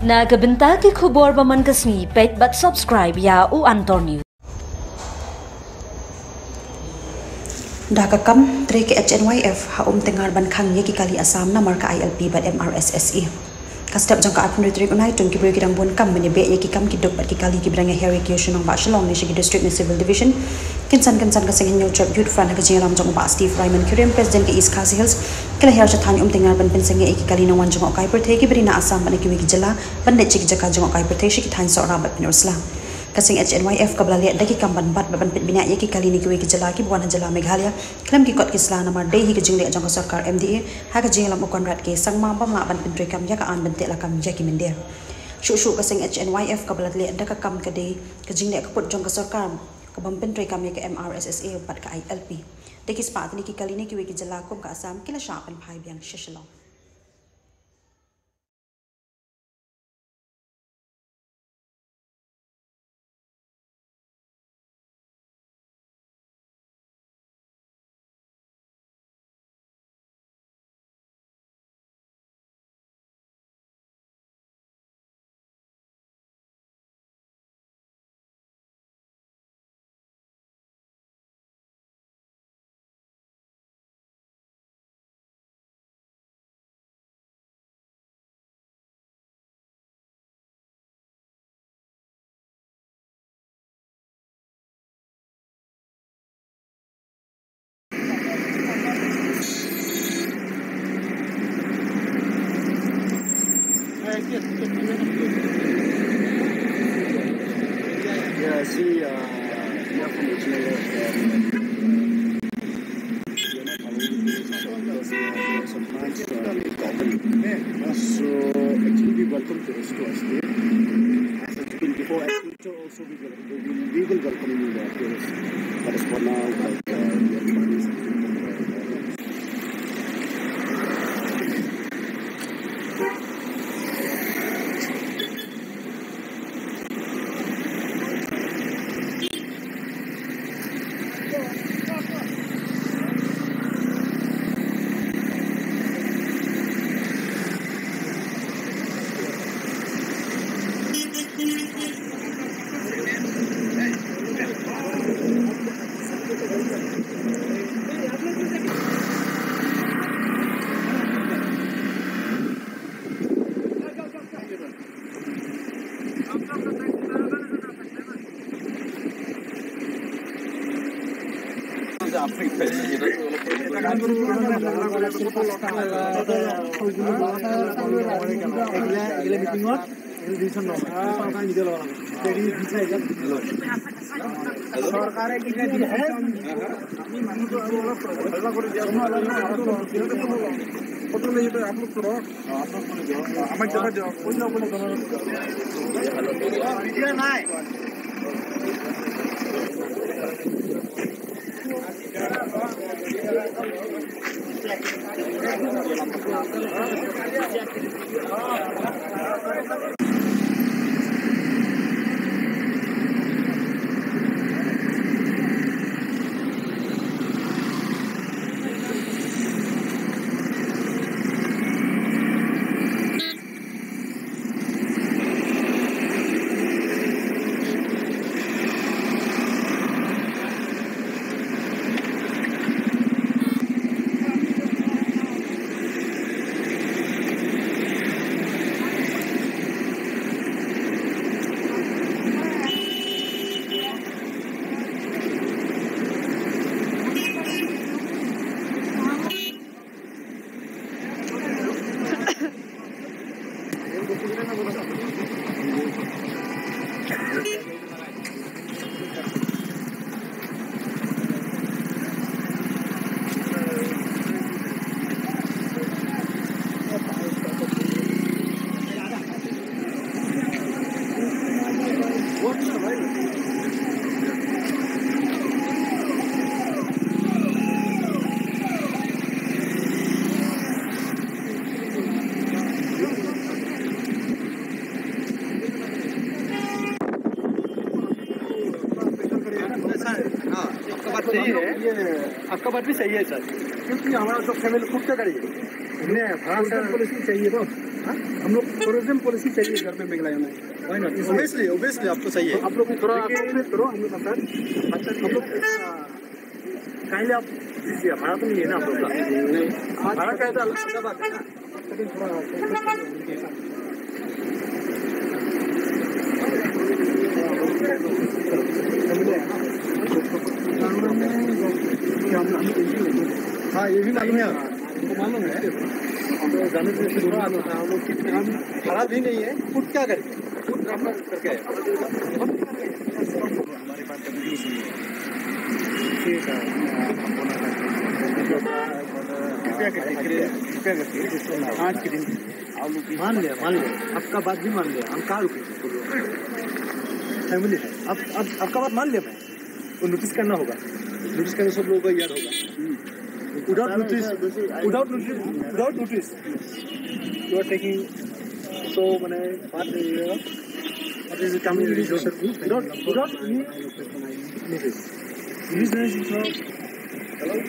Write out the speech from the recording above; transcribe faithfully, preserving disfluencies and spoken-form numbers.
Na ka bynta ki khubor ba man ka sngi, peit bad subscribe ïa U Antor News. Da ka kam, trei ka H N Y F ha Umtyngngar ban khang ïa ki kali Assam namar ka I L P bad M R S S A. Ka step jong ka arphew tarik u Naitung, ki briew ki dang bun kam ban ïabeh ïa ki kam ki duk bad ki kali kiba dang ïahiar ïa ki sha nongbah Shillong ne sha ki district ne civil division. Kynsan kynsan ka Seng Hynñiewtrep Youth Front ha ka jingïalam jong u Bah Steve Raymond Khyriem, President ka East Khasi Hills, ki la hiar sha thaiñ Umtyngngar ban pynsangeh ïa ki kali nongwan jong u kai pyrthei kiba ri na Assam bad na kiwei ki jylla ban leit sha ki jaka jong u kai pyrthei sha ki thaiñ Sohra bad Pynursla. Ka Seng H N Y F kaba la leh da ki kam ban bat bad ban peit bniah ïa ki kali na kiwei ki jylla kiba wan ha jylla Meghalaya khlem ki kot ki sla namar dei hi ka jingleh jong ka sorkar M D A ha ka jingïalam u Conrad K Sangma bym lah ban pyntreikam ïa ka aiñ ban teh lakam ïa ki mynder. Shuh shuh ka Seng H N Y F kaba la leh da ka kam ka dei ka jingleh ka pud jong ka sorkar ka bym pyntreikam ïa ka M R S S A bad ka I L P. Da ki spah tylli ki kali na kiwei ki jylla kum ka Assam ki la shah pynphai biang sha Shillong. Yeah, see, uh, we are from H N I F, um, we are not following the rules because, uh, there are some plants, uh, in common. So, actually, we welcome tourists to our state. As has been before, as future also we will, we will, we will welcome, uh, tourists. But as for now, like, uh, we are planning something, uh, हाँ, आपका बात सही है। ये आपका बात भी सही है, सर। क्योंकि हमारा सब फैमिली खुद का गाड़ी है। नहीं, भाड़ा से पुलिस चाहिए तो। हम लोग टूरिज्म पॉलिसी चाहिए घर पे मेघालय में। Why not? ऑब्वियसली, ऑब्वियसली आपको चाहिए। आप लोग भी थोड़ा कोऑपरेट करो, हम लोग का साथ। हम लोग, काइंडली आप दीजिए, भाड़ा तो नहीं है ना आप लोग का? नहीं। भाड़ा का है तो अलग बात है ना। लेकिन थोड़ा हाँ, ये भी मालूम है। हमको मालूम है। तो जाने से शुरू हुआ था, हम लोग कितने, हम खराब ही नहीं है। खुद क्या करके, खुद ड्रामा करके आए। हमारे पास कभी नहीं सुनिए। ठीक है। कृपया करके, कृपया करके, आज के दिन मान लिया, मान लिया, आपका बात भी मान लिया। हम कहाँ रुकेंगे? फैमिली है। अब, अब आपका बात मान लिया मैं। वो नोटिस करना होगा, नोटिस करने सब लोगों को याद होगा। Without notice, without notice, without notice, you are taking, so मैंने बात नहीं हुआ। What is the coming release? Without, without notice, release नहीं।